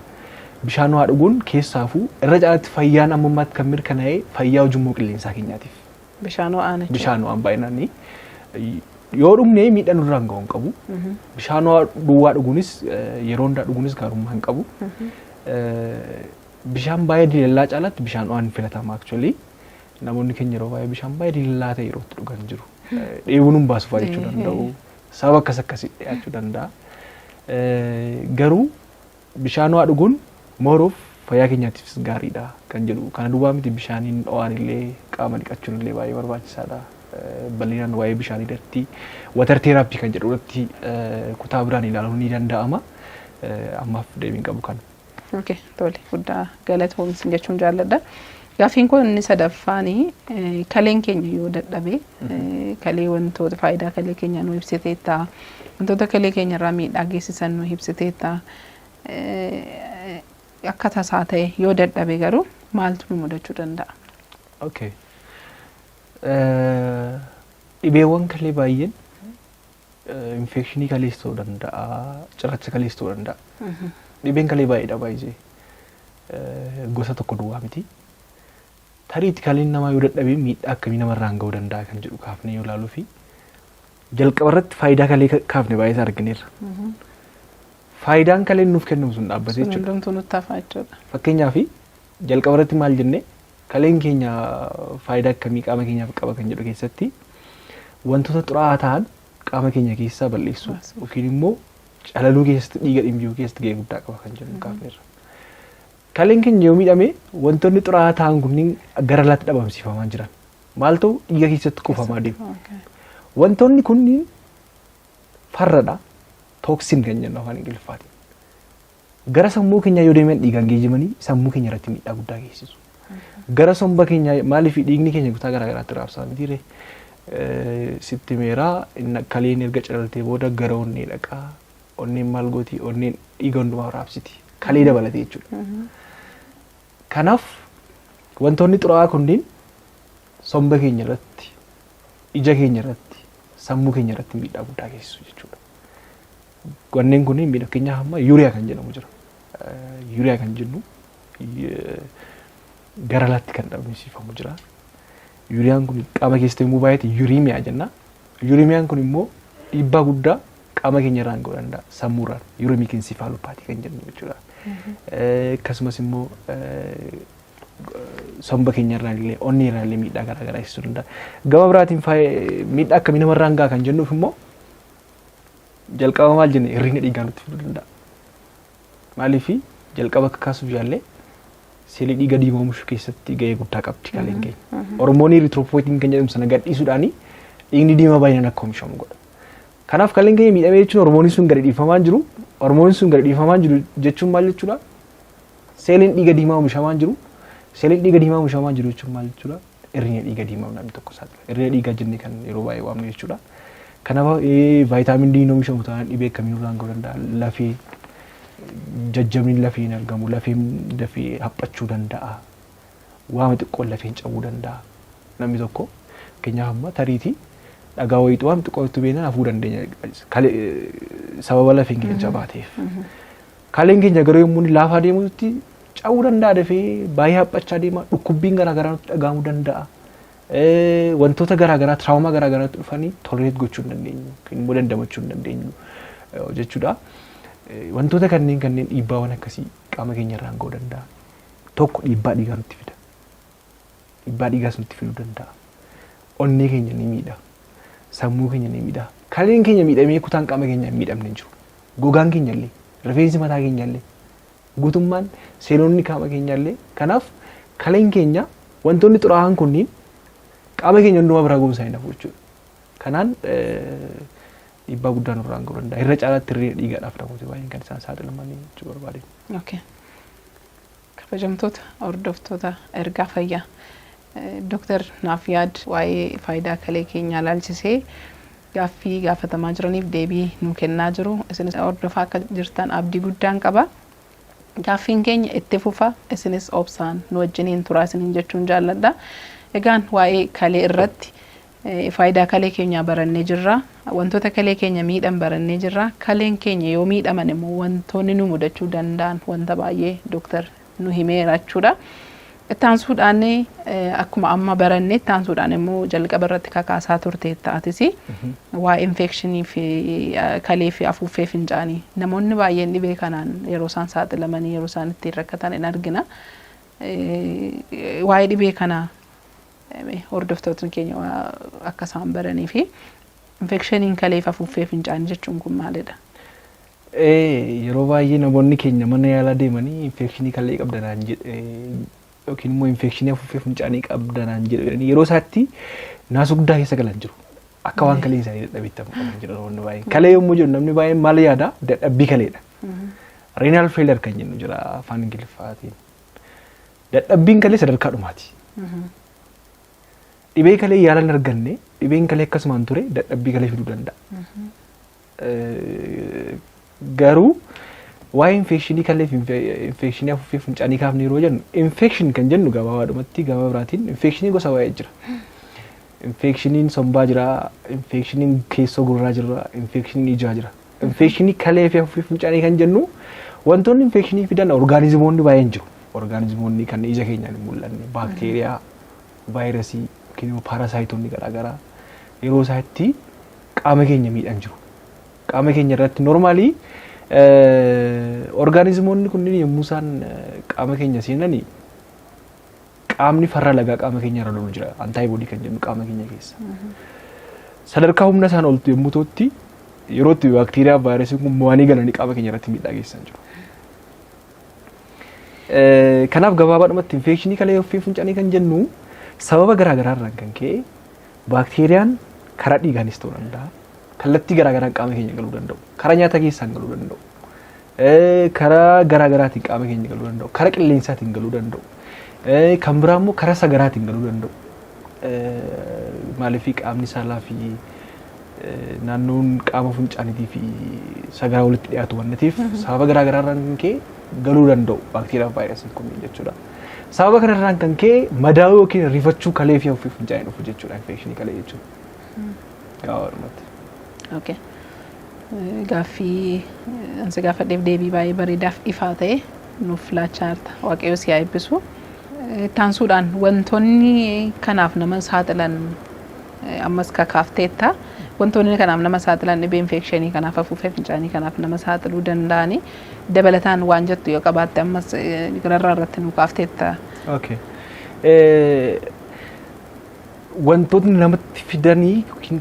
Bishaan ho'aa dhuguun keessaafuu irra caalaatti fayyaan amma ammaatti kan mirkanaa'e fayyaa ujummoo qilleensaa keenyaatiif. Bishaan ho'aan jechuudha. Bishaan ho'aan baay'inaan yoo dhugne miidhaa nurraan ga'u hin qabu. Bishaan ho'aa duwwaa dhuguunis, yeroo hundaa dhuguunis gaarummaa hin qabu. Bishaan baay'ee diilallaa caalaatti bishaan ho'aan filatama actually. Namoonni keenya yeroo baay'ee bishaan baay'ee diilallaa ta'e yeroo itti dhugan jiru. Dheebuun hin baasu fa'aa jechuu danda'u. Sababa akkas akkasii dhiyaachuu danda'a. Garuu bishaan ho'aa dhuguun mooruuf fayyaa keenyaatiifis gaariidha kan jedhu. Kana duwwaa miti, bishaaniin ho'aan illee qaama dhiqachuun illee baay'ee barbaachisaadha. Bal'inaan waa'ee bishaanii irratti water therapy kan jedhu irratti kutaa biraan ilaaluun ni danda'ama. Ammaaf deebiin qabu kana. Okay, tole, guddaa galatoomsin jechuun jaalladha. Gaaffiin kun inni sadaffaani, kaleen keenya yoo dadhabe, kalee wantoota faayidaa kalee keenya nu ibsiteetta, wantoota kalee keenya irraa miidhaa geessisan nu ibsiteetta. Akka tasaa ta'e yoo dadhabe garuu maaltu nu mudachuu danda'a? Okay. Dhibeewwan kalee baay'een infekshinii kalees ta'uu danda'a, cirracha kalees ta'uu danda'a. Dhibeen kalee baay'eedha baay'ee. Gosa tokko duwwaa miti. Tariitti kaleen namaa yoo dadhabe miidhaa akkamii namarraan ga'uu danda'a kan jedhu kaafnee yoo ilaaluu fi jalqaba irratti faayidaa kalee kaafne baay'ee isaa argineerra. Faayidaan kaleen nuuf kennamu sun dhaabbatee Sun jechuudha. Hundumtuu nutti hafaa jechuudha. Fakkeenyaaf, jalqaba irratti maal jennee? Kaleen keenya faayidaa akkamii qaama keenyaaf qaba kan jedhu keessatti wantoota xuraa'aa ta'an qaama keenya keessaa balleessuu yookiin immoo calaluu keessatti, dhiiga dhimbisuu keessatti gahee guddaa qaba kan jedhu kaafneerra. Kaleen keenya yoo miidhame, wantoonni xuraa'aa ta'an kunniin gara alaatti dhabamsiifamaa jiran. Maal ta'u? Dhiiga keessatti kuufamaa deemu. Wantoonni kunniin farradha. Toxin kan jennu afaan Ingiliffaatiin. Gara sammuu keenyaa yoo deeman, dhiigaan geejjibanii sammuu keenya irratti miidhaa guddaa geessisu. Gara somba keenyaa, maaliif dhiigni keenya kutaa garaa garaatti raabsama mitiire? Sitti meeraa, kaleen erga calaltee booda gara onnee dhaqaa. Onneen maal gooti? Onneen dhiiga hundumaa raabsiti. Kalee dabalatee jechuudha. Kanaaf wantoonni xuraa'aa kunneen somba keenya irratti, ija keenya irratti, sammuu keenya irratti miidhaa guddaa geessisu jechuudha. Wanneen kun miidhaa, fakkeenyaaf amma urea kan jedhamu jira. Urea kan jennu gara alaatti kan dhabamsiifamu jira. Ureaan kun qaama keessatti yommuu baay'ate uremia jenna. Uremiaan kun immoo dhiibbaa guddaa qaama keenya irraan ga'uu danda'a. Sammuurraan uremic encephalopathy kan jennu jechuudha. Akkasumas immoo somba keenya irraan illee, onnee irraan illee miidhaa garaa garaa geessisuu danda'a. Gama biraatiin miidhaa akkamii namarraan ga'a kan jennuuf immoo, jalqaba maal jenne? Hir'ina dhiigaa nutti fiduu danda'a. Maaliif? Jalqaba akka kaasuuf yaallee seelii dhiiga diimaa oomishuu keessatti gahee guddaa qabdi kaleen keenya. Hormoonii erythropoietin kan jedhamu sana gadhiisuudhaan dhiigni diimaa baay'inaan akka oomishamu godha. Kanaaf kaleen keenya miidhamee jechuun hormooniin sun gadi dhiifamaa jiru. Hormooniin sun gadi dhiifamaa jiru jechuun maal jechuudha? Seeliin dhiiga diimaa oomishamaa jiru. Seeliin dhiiga diimaa oomishamaa jiru jechuun maal jechuudha? Hir'ina dhiiga diimaa namni tokko saaxila. Hir'ina dhiigaa jennee kan yeroo baay'ee waamnu jechuudha. Kanaaf vitamin D oomishamu taanaan dhibee akkamii nurraan ga'uu danda'a? Lafee jajjabni lafee hin argamu. Lafeen dafee haphachuu danda'a. Waama xiqqoon lafeen cabuu danda'a. Namni tokko, fakkeenyaaf amma, tariitii dhagaa wayiitu waan xiqqoo itti beeknan hafuu dandeenya. Sababa lafeen keenya jabaa ta'eef. Kaleen keenya garuu yommuu inni laafaa deemutti cabuu danda'a, dafee baay'ee haphachaa deema. Dhukkubbiin garaagaraa nutti dhaga'amuu danda'a. Wantoota garaagaraa, trauma garaagaraatti dhufanii tolerate gochuu hin dandeenyu yookiin immoo dandamachuu hin dandeenyu jechuudha. Wantoota kanneen dhiibbaawwan akkasii qaama keenya irraan ga'uu danda'a. Tokko dhiibbaa dhiigaa nutti fida. Dhiibbaa dhiigaas nutti fiduu danda'a. Onnee keenya ni miidha. Sammuu keenya ni miidha. Kaleen keenya miidhamee kutaan qaama keenya hin miidhamne hin jiru. Gogaan keenya illee, rifeensi mataa keenya illee, guutummaan seelonni qaama keenya illee. Kanaaf kaleen keenya wantoonni xuraa'aan kunniin qaama keenya hundumaa biraa ga'uun isaanii nafu jechuudha. Kanaan dhiibbaa guddaa nurraan ga'uu danda'a. Irra caalaatti hir'ina dhiigaadhaaf namooti baay'een kan isaan saaxilamanii jechuu barbaade. Okay. Kabajamtoota hordoftoota ergaa fayyaa. Dooktar Naafyaad waa'ee faayidaa kalee keenyaa ilaalchisee gaaffii gaafatamaa jiraniif deebii nu kennaa jiru. Isinis hordofaa akka jirtan abdii guddaan qaba. Gaaffiin keenya itti fufa, isinis obsaan nu wajjiniin turaa isiniin jechuun jaalladha. Egaan waa'ee kalee irratti faayidaa kalee keenyaa barannee jirra. Wantoota kalee keenya miidhan barannee jirra. Kaleen keenya yoo miidhaman immoo wantoonni nu mudachuu danda'an wanta baay'ee dooktar nu himeera jechuudha. Itti aansuudhaan, akkuma amma baranne, itti aansuudhaan immoo jalqaba irratti kakaasaa turte taatis, waa'ee infekshinii fi kalee fi afuuffee fincaanii, namoonni baay'een dhibee kanaan yeroo isaan saaxilamanii, yeroo isaan ittiin rakkatan in argina. Waa'ee dhibee kanaa hordoftootni keenya akka isaan baranii fi infekshiniin kalee fi afuuffee fincaanii jechuun kun maalidha? Yeroo baay'ee namoonni keenya mana yaalaa deemanii infekshinii kalee qabdanaan jedhe yookiin immoo infekshinii afuuffee fincaanii qabdanaan jedhu jedhanii yeroo isaatti naasuu guddaa keessa galan jiru. Akka waan kaleen isaanii dadhabeetti qaban jiru namoonni baay'een. Kalee yommuu jedhu namni baay'een maal yaada? Dadhabbii kaleedha. Renal failure kan jennu jira afaan Ingiliffaatiin. Dadhabbiin kalee sadarkaa dhumaati. Dhibee kalee yaala hin arganne, dhibeen kalee akkasumaan ture dadhabbii kalee fiduu danda'a. Garuu waa'ee infekshinii kalee fi infekshinii afuuffee fincaanii kaafne yeroo jennu, infection kan jennu gabaabaadhumatti, gama biraatiin infekshinii gosa baay'ee jira. Infekshiniin sombaa jira, infekshiniin keessoo gurraa jira, infekshiniin ijaa jira. Infekshinii kalee fi afuuffee fincaanii kan jennu, wantoonni infekshinii fidan orgaanizimoonni baay'een jiru. Orgaanizimoonni kan ija keenyaan hin mul'anne, baakteeriyaa, vaayirasii yookiin immoo paarasaayitoonni garaagaraa yeroo isaatti qaama keenya miidhan jiru. Qaama keenya irratti normally orgaanizimoonni kunneen yommuu isaan qaama keenya seenanii Qaamni farra lagaa qaama keenya irra lolu jira. Antibody kan jennu qaama keenya keessa. Sadarkaa humna isaan oltu yommuu ta'utti, yeroo itti baakteeriyaa fi vaayirasiin kun mo'anii galanii qaama keenya irratti miidhaa geessisan jiru. Kanaaf gabaabaadhumatti infekshinii kalee fi fincaanii kan jennu sababa garaa garaa irraan kan ka'e baakteeriyaan karaa dhiigaanis ta'uu danda'a. Kallattii garaa garaan qaama keenya galuu danda'u. Karaa nyaata keessaan galuu danda'u. Karaa garaa garaatiin qaama keenya galuu danda'u. Karaa qilleensaatiin galuu danda'u. Kan biraa immoo karaa sagaraatiin galuu danda'u. Maaliif qaamni saalaa fi naannoon qaama fincaaniitii fi sagaraa walitti dhiyaatu waan ta'eef, sababa garaa garaarraan kan ka'e galuu danda'u baakteeriyaa fi vaayirasiin kunniin jechuudha. Sababa kanarraan kan ka'e madaa'uu yookiin rifachuu kalee fi afuuffee fincaanii dhufu jechuudha infekshinii kalee jechuudha. Gabaabaadhumatti. Okay. Gaaffii ansi gaafadheef deebii baay'ee bareedaaf ifaa ta'e nuuf laachaa jirta. Waaqayyo si haa eebbisu. Ittaansuudhaan wantoonni kanaaf nama saaxilan ammas kakaafteetta. Wantoonni kanaaf nama saaxilan, dhibee infekshinii kanaaf, afuuffee fincaanii kanaaf nama saaxiluu danda'ani dabalataan waan jettu yoo qabaatte, ammas gararraa irratti nu kaafteetta. Okay. Wantootni namatti fidanii yookiin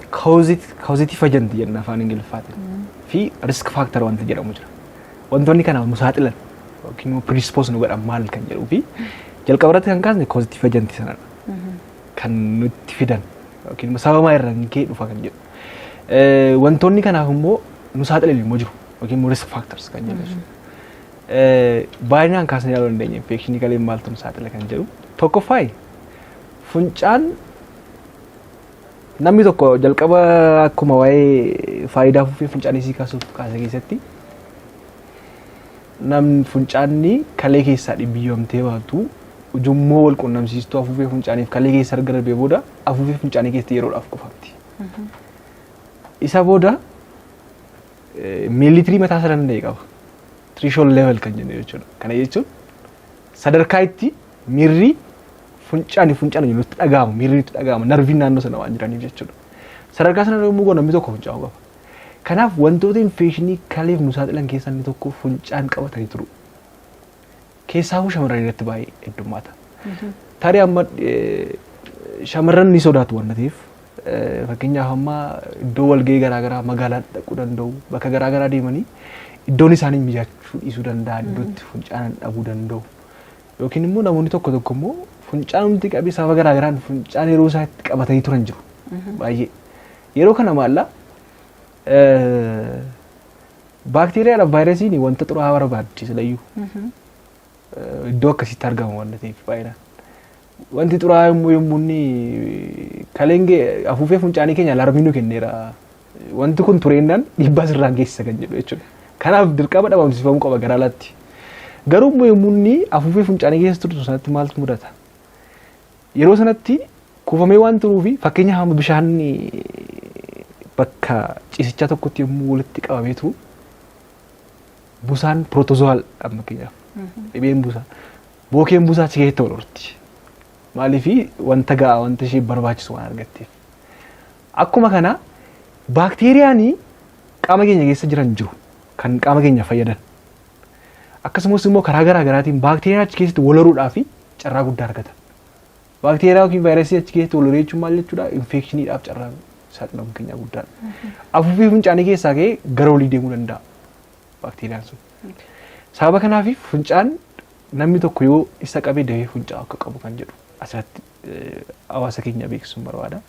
causative agent jenna afaan Ingiliffaatiin fi risk factor wanti jedhamu jira. Wantoonni kanaaf nu saaxilan yookiin immoo predispose nu godhan maal kan jedhuu fi jalqaba irratti kan kaasne causative agent sanadha. Kan nutti fidan yookiin immoo sababa irraan ka'e dhufa kan jedhu. Wantoonni kanaaf immoo nu saaxilan immoo jiru yookiin immoo risk factors kan jennu jechuudha. Baay'inaan kaasnee ilaaluu dandeenya infekshinii kalee maaltu nu saaxila kan jedhu. Tokkoffaayi, funcaan namni tokko jalqaba akkuma waa'ee faayidaa afuuffee fincaanii sii kaasuuf kaase keessatti, namni fincaanni kalee keessaa dhibbiyyamtee baatu ujummoo wal qunnamsiistuu afuuffee fincaaniif kalee keessa erga darbee booda afuuffee fincaanii keessatti yeroodhaaf qofatti. Isa booda miilitirii mataa isaa danda'e qaba. Threshold level kan jennu jechuudha. Kana jechuun sadarkaa itti miirri fincaanii fincaanii nutti dhaga'amu, miirri nutti dhaga'amu, narviin naannoo sana waan jiraniif jechuudha. Sadarkaa sana yommuu goonu namni tokko fincaa'uu qaba. Kanaaf wantoota infekshinii kaleef nu saaxilan keessaa inni tokko fincaan qabatanii turu. Keessaafuu shamarran irratti baay'ee heddummaata. Tarii amma shamarran ni sodaatu waan ta'eef, fakkeenyaaf amma iddoo walgahii garaagaraa magaalaa dhaquu danda'u, bakka garaagaraa deemanii iddoon isaanii mijachuu dhiisuu danda'a, iddootti fincaan dhabuu danda'u. Yookiin immoo namoonni tokko tokko immoo fincaanumti qabee sababa garaagaraan fincaan yeroo isaa itti qabatanii turan jiru. Baay'ee. Yeroo kana maalla baakteeriyaadhaaf vaayirasiin wanta xuraa'aa barbaachisa layyuu. Iddoo akkasitti argama waan ta'eef baay'inaan. Wanti xuraa'aa yommuu inni kaleen afuufee fincaanii keenya alarmii nu kenneera. Wanti kun tureennaan dhiibbaa sirraan geessisa kan jedhu jechuudha. Kanaaf dirqama dhabamsiifamuu qaba gara alaatti. Garuu immoo yommuu inni afuufee fincaanii keessa turtu sanatti maaltu mudata? Yeroo sanatti kuufamee waan turuufi, fakkeenyaaf hamma bishaan bakka ciisichaa tokkotti yommuu walitti qabamee turu, busaan protozoal, fakkeenyaaf dhibeen busaa, bookeen busaa achi keessatti wal horti. Maaliifi wanta ga'a wanta ishee barbaachisu waan argatteef. Akkuma kana baakteeriyaan qaama keenya keessa jiran jiru kan qaama keenya fayyadan. Akkasumas immoo karaa garaa garaatiin baakteeriyaan achi keessatti wal horuudhaaf carraa guddaa argatan. Baakteeriyaa yookiin vaayirasii achi keessatti wal horee jechuun maal jechuudha? Infeekshiniidhaaf carraa saaxilamuu keenya guddaadha. Afuuffee fincaanii keessaa ka'ee gara olii deemuu danda'a baakteeriyaan sun. Sababa kanaaf fincaan namni tokko yoo isa qabee dafee fincaa'uu akka qabu kan jedhu asirratti hawaasa keenya beeksisuun barbaada.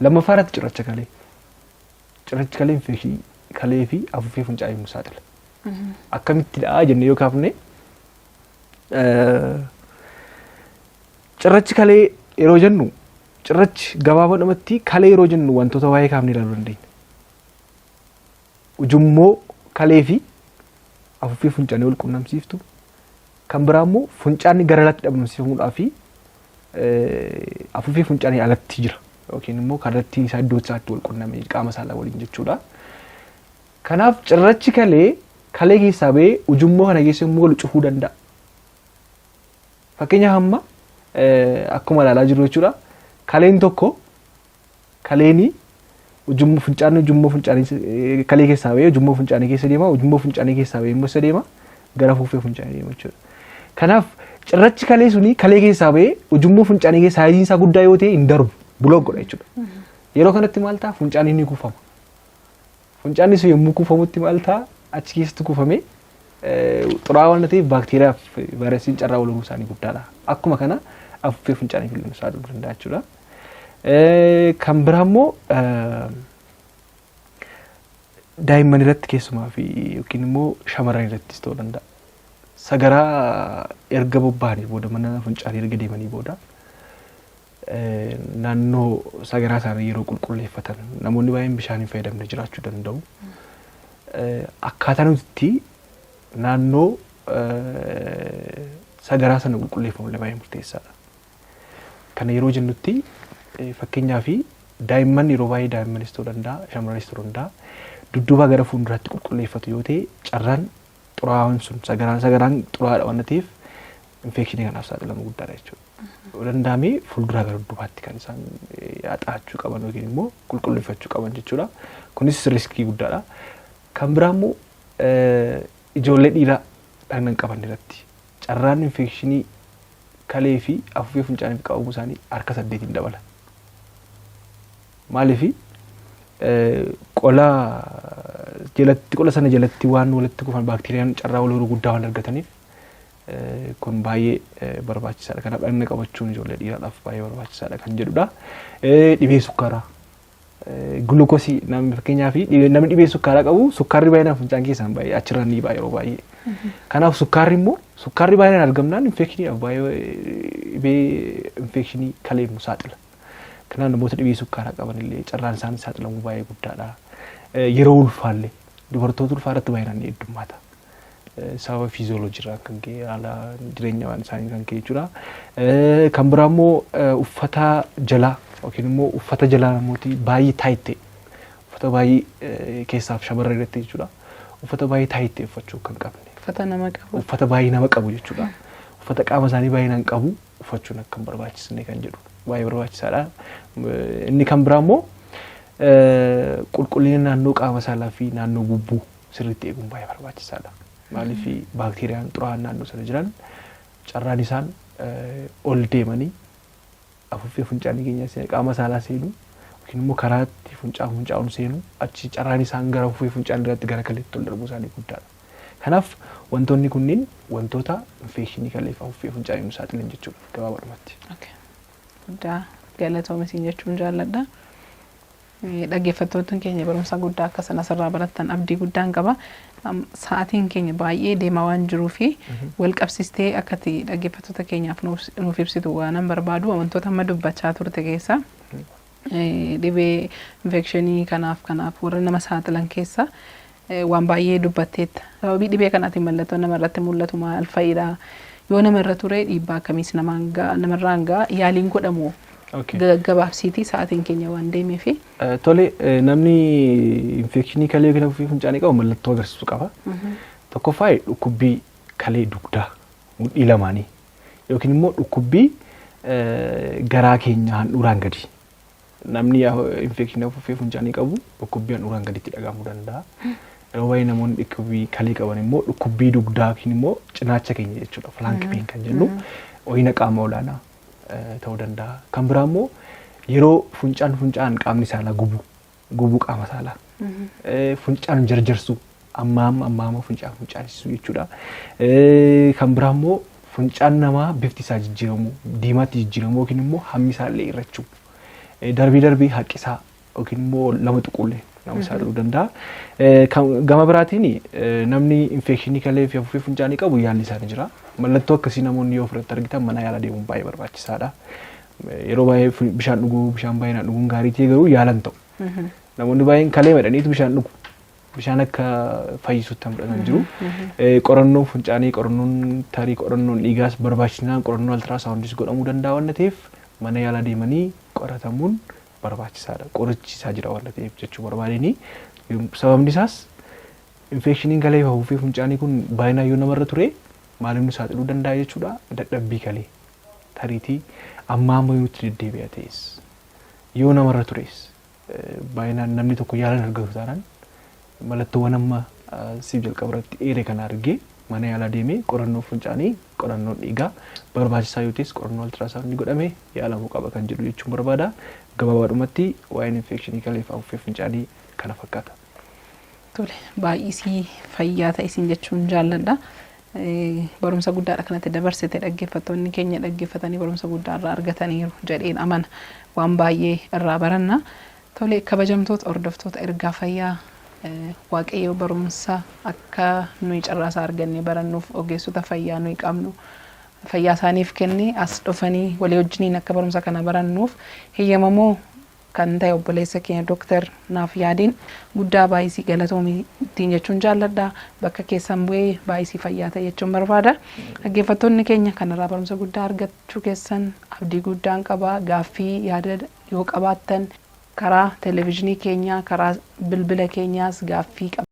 Lammaffaa irratti cirracha kalee. Cirrachi kalee infekshinii kalee fi afuuffee fincaanii nu saaxila. Akkamittidha jennee yoo kaafne, cirrachi kalee yeroo jennu, cirrachi gabaabadhumatti kalee yeroo jennu wantoota waa'ee kaafne ilaaluu dandeenya. Ujummoo kalee fi afuuffee fincaanii wal qunnamsiiftu, kan biraa immoo fincaanni gara alaatti dhabamsiifamuudhaa fi afuuffee fincaanii alatti jira yookiin immoo kallattiin isaa iddoo isaatti wal qunnamee qaama saalaa waliin jechuudha. Kanaaf cirrachi kalee kalee keessaa ba'ee ujummoo kana keessa yommuu galu cufuu danda'a. Fakkeenyaaf amma akkuma ilaalaa jirru jechuudha. Kaleen tokko kaleeni ujummoo fincaanii ujummoo fincaanii kalee keessaa ba'ee ujummoo fincaanii keessa deema, ujummoo fincaanii keessaa ba'ee immoo isa deema, gara afuuffee fincaanii deema jechuudha. Kanaaf cirrachi kalee suni kalee keessaa ba'ee ujummoo funcaanii keessaa sizeiin isaa guddaa yoo ta'e hin darbu, block godha jechuudha. Yeroo kanatti maal ta'a? Funcaaniin ni kuufama. Funcaanni sun yommuu kuufamutti maal ta'a? Achi keessatti kuufamee xuraawaa waan ta'eef baakteeriyaa fi vaayirasiin carraa wal horuu isaanii guddaadha. Akkuma kana afuuffee funcaanii filannoo saaxiluu danda'a jechuudha. Kan biraa immoo daa'imman irratti keessumaa fi yookiin immoo shamarran irrattis ta'uu danda'a. Sagaraa erga bobba'anii booda, mana fincaanii erga deemanii booda, naannoo sagaraa isaanii yeroo qulqulleeffatan namoonni baay'een bishaan hin fayyadamne jiraachuu danda'u. Akkaataa nuti itti naannoo sagaraa sana qulqulleeffamu illee baay'ee murteessaadha. Kana yeroo jennutti, fakkeenyaaf daa'imman, yeroo baay'ee daa'immanis ta'uu danda'a, shamarranis ta'uu danda'a, dudduubaa gara fuulduraatti qulqulleeffatu yoo ta'e, carraan xuraawaan sun sagaraan xuraa'aadha waan ta'eef infekshinii kanaaf saaxilamu guddaadha jechuudha. Yoo danda'ame fuulduraa gara dudduubaatti kan isaan haxaachuu qaban yookiin immoo qulqulleeffachuu qaban jechuudha. Kunis riskii guddaadha. Kan biraa immoo ijoollee dhiiraa dhagna hin qabanne irratti carraan infekshinii kalee fi afuuffee fincaaniif qabamuu isaanii harka 8n dabala. Maaliif? Qola jalatti, qola sana jalatti waan walitti kufan baakteeriyaan carraa wal horuu guddaa waan argataniif kun baay'ee barbaachisaadha. Kanaaf dhagna qabachuun ijoollee dhiiraadhaaf baay'ee barbaachisaadha kan jedhudha. Dhibee sukkaaraa, gulukoosii, namni fakkeenyaaf namni dhibee sukkaaraa qabu sukkaarri baay'inaan fincaan keessaan baay'ee achirraan ni ba'a yeroo baay'ee. Kanaaf sukkaarri immoo, sukkaarri baay'inaan argamnaan infekshiniidhaaf baay'ee, dhibee infekshinii kaleef nu saaxila. Kanaaf namoota dhibee sukkaaraa qaban illee carraan isaan saaxilamuu baay'ee guddaadha. Yeroo ulfaallee dubartoota ulfaa irratti baay'inaan ni heddummaata. Sababa fiizooloojii irraa kan ka'e, haala jireenya waan isaanii kan ka'e jechuudha. Kan biraa immoo uffata jalaa yookiin immoo uffata jalaa namooti baay'ee tight ta'e, uffata baay'ee keessaaf shamarran irratti jechuudha. Uffata baay'ee tight ta'e uffachuu kan qabne. Uffata nama qabu. Uffata baay'ee nama qabu jechuudha. Uffata qaama isaanii baay'inaan qabu uffachuun akka hin barbaachisne kan jedhu baay'ee barbaachisaadha. Inni kan biraa immoo qulqullina naannoo qaama saalaa fi naannoo gubbuu sirriitti eeguun baay'ee barbaachisaadha. Maaliif? Baakteeriyaan xuraa'aan naannoo sana jiran carraan isaan ol deemanii afuuffee fincaanii keenya qaama saalaa seenu yookiin immoo karaa itti fincaan fincaa'uun seenu, achi carraan isaan gara afuuffee fincaanii irratti gara kaleetti ol darbuu isaanii guddaadha. Kanaaf wantoonni kunniin wantoota infekshinii kaleef afuuffee fincaanii nu saaxilan jechuudha gabaabaadhumatti. Guddaa galatooma isin jechuun jaalladha. Dhaggeeffattoonni keenya barumsa guddaa akka sana asirraa barattan abdii guddaan qaba. Sa'aatiin keenya baay'ee deemaa waan jiruu fi wal qabsiistee akka ati dhaggeeffattoota keenyaaf nuuf ibsitu waanan barbaadu, wantoota amma dubbachaa turte keessa dhibee infekshinii kanaaf warra nama saaxilan keessa waan baay'ee dubbatteetta. Sababii dhibee kanaatiin mallattoon namarratti mul'atu maal fa'idha? Yoo namarra ture dhiibbaa akkamiis namarraan ga'a? Yaaliin godhamu gabaabsiitii, sa'aatiin keenya waan deemeefi. Tole, namni infekshinii kalee yookiin afuuffee fincaanii qabu mallattoo agarsiisu qaba. Tokkoffaa dhukkubbii kalee dugdaa mudhii lamaanii yookiin immoo dhukkubbii garaa keenya handhuuraan gadi. Namni infekshinii afuuffee fincaanii qabu dhukkubbii handhuuraan gaditti dhagahamuu danda'a. Yeroo baay'ee namoonni dhukkubbii kalee qaban immoo dhukkubbii dugdaa yookiin immoo cinaacha keenya jechuudha. Flank pain kan jennu, ho'ina qaama olaanaa ta'uu danda'a. Kan biraa immoo yeroo funcaan funcaan qaamni saalaa gubu, gubuu qaama saalaa. Funcaan jarjarsuu, amma amma amma amma funcaan fincaanisuu jechuudha. Kan biraa immoo funcaan namaa bifti isaa jijjiiramuu, diimaatti jijjiiramuu yookiin immoo hammi isaa illee hir'achuu. Darbii darbii haqqisaa yookiin immoo lama tuquullee nama saaxiluu danda'a. Gama biraatiin namni infekshinii kalee fi afuuffee fincaanii qabu yaalli isaa ni jira. Mallattoo akkasii namoonni yoo ofirratti argitan mana yaalaa deemuun baay'ee barbaachisaadha. Yeroo baay'ee bishaan dhuguu, bishaan baay'inaan dhuguun gaarii ta'e garuu yaalan ta'u. Namoonni baay'een kalee madhaniitu bishaan dhugu. Bishaan akka fayyisutti kan fudhatan jiru. Qorannoon fincaanii, qorannoon tarii qorannoon dhiigaas barbaachisnaan qorannoon ultrasoundis godhamuu danda'a waan ta'eef mana yaalaa deemanii qoratamuun barbaachisaadha. Qorichi isaa jira waan ta'eef jechuu barbaadanii. Sababni isaas infekshiniin kalee fi afuuffee fincaanii kun baay'inaan yoo namarra ture maaliif nu saaxiluu danda'a jechuudha. Dadhabbii kalee tariitii amma amma yoo itti deddeebi'a ta'es, yoo namarra tures baay'inaan, namni tokko yaala hin argatu taanaan mallattoowwan amma siif jalqaba irratti eere kana argee Mana yaalaa deemee qorannoo funcaanii, qorannoo dhiigaa barbaachisaa yoo ta'es qorannoo ultrasound godhamee yaalamuu qaba kan jedhu jechuun barbaada. Gabaabaadhumatti waa'een infekshinii kalee fi afuuffee fincaanii kana fakkaata. Tole, baay'isii fayyaa ta'e isin jechuun jaalladha. Barumsa guddaadha kanatti dabarsite, dhaggeeffattoonni keenya dhaggeeffatanii barumsa guddaa irraa argataniiru jedheen amana. Waan baay'ee irraa baranna. Tole, kabajamtoota hordoftoota Ergaa Fayyaa, Waaqayyo barumsa akka nuyi carraasaa argannee barannuuf ogeessota fayyaa nuyi qabnu fayyaa isaaniif kenne as dhufanii walii wajjiniin akka barumsa kana barannuuf heeyyamamoo kan ta'e obboleessa keenya Dooktar naaf yaadiin guddaa baay'isii galatoomii ittiin jechuun jaalladha. Bakka keessan bu'ee baay'isii fayyaa ta'e jechuun barbaada. Dhaggeeffattoonni keenya kanarraa barumsa guddaa argachuu keessan abdii guddaan qaba. Gaaffii, yaada yoo qabaattan karaa televezyiinii keenyaa, karaa bilbila keenyaas gaaffii qaba.